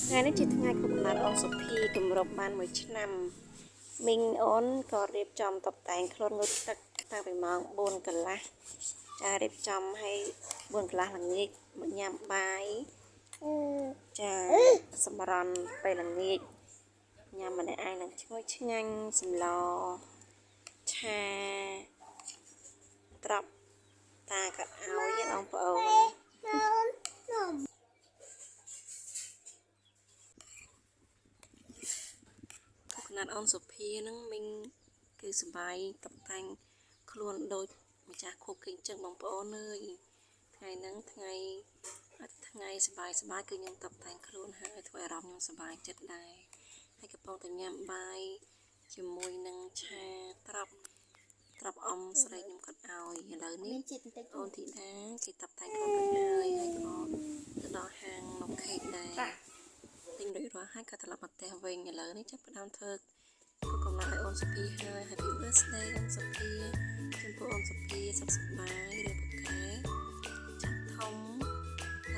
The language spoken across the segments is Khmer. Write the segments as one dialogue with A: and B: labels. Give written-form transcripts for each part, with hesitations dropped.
A: ថ្ងៃនេះជាថ្ងៃខួបកំណើតអូនសុភីគម្រប់បាន1ឆ្នាំមីងអូនក៏រៀបចំតុបតែងខ្លួនងូតទឹកតាំងពីម៉ោង4កន្លះចារៀបចំឲ្យ4កន្លះល្ងាចមកញ៉ាំបាយចាសម្រន់ពេលល្ងាចញ៉ាំម្នាក់ឯងនឹងឈ្ងុយឆ្ងាញ់សម្លឆាត្រប់តាក៏ឲ្យបងប្អូន ខណាត់អូនសុភានឹងមីងគឺសបាយតបតែងខ្លួនដូចម្ចាស់ខួបគេអញ្ចឹងបងប្អូនអើយថ្ងៃហ្នឹងថ្ងៃអត់ថ្ងៃសបាយសបាយគឺខ្ញុំតបតែងខ្លួនហើយធ្វើអារម្មណ៍ខ្ញុំសបាយចិត្តដែរហើយកំពុងតែញ៉ាំបាយជាមួយនឹងឆាត្រប់ត្រប់អមស្រីខ្ញុំគាត់ឲ្យឥឡូវនេះ
B: មានជាតិបន្តិច
A: អូនធីតាគេតបតែងខ្លួនរួចហើយហើយក៏ទៅដល់ហាងនំខេកដែរទិញរួចរាល់ហើយក៏ត្រឡប់មកផ្ទះវិញឥឡូវនេះចាប់ផ្ដើមធ្វើក៏កំណត់ឲ្យអូនសុភីហើយ Happy birthday អូនសុភីចំពោះអូនសុភីសុខសប្បាយរឿងពូកែឆាប់ធំ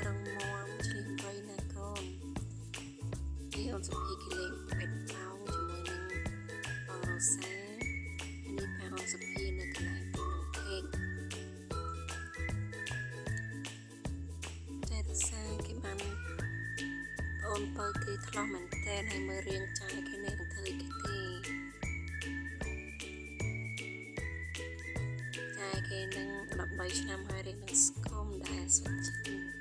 A: រឹងមាំឆ្លៀសវៃណាកូននេះអូនសុភីគេលេងបេតបោងជាមួយនឹងបងរ៉ូសានេះប៉ាអូនសុភីនៅកន្លែងទិញនំខេក ចែរសាគេបានអូនបើគេឆ្លោះមែនតែនហើយមើលរៀងចាយគេនេះនឹងធ្វើអីគេទេចាយគេនឹង13ឆ្នាំហើយរៀងនឹងស្គមដែរសុខចិត្ត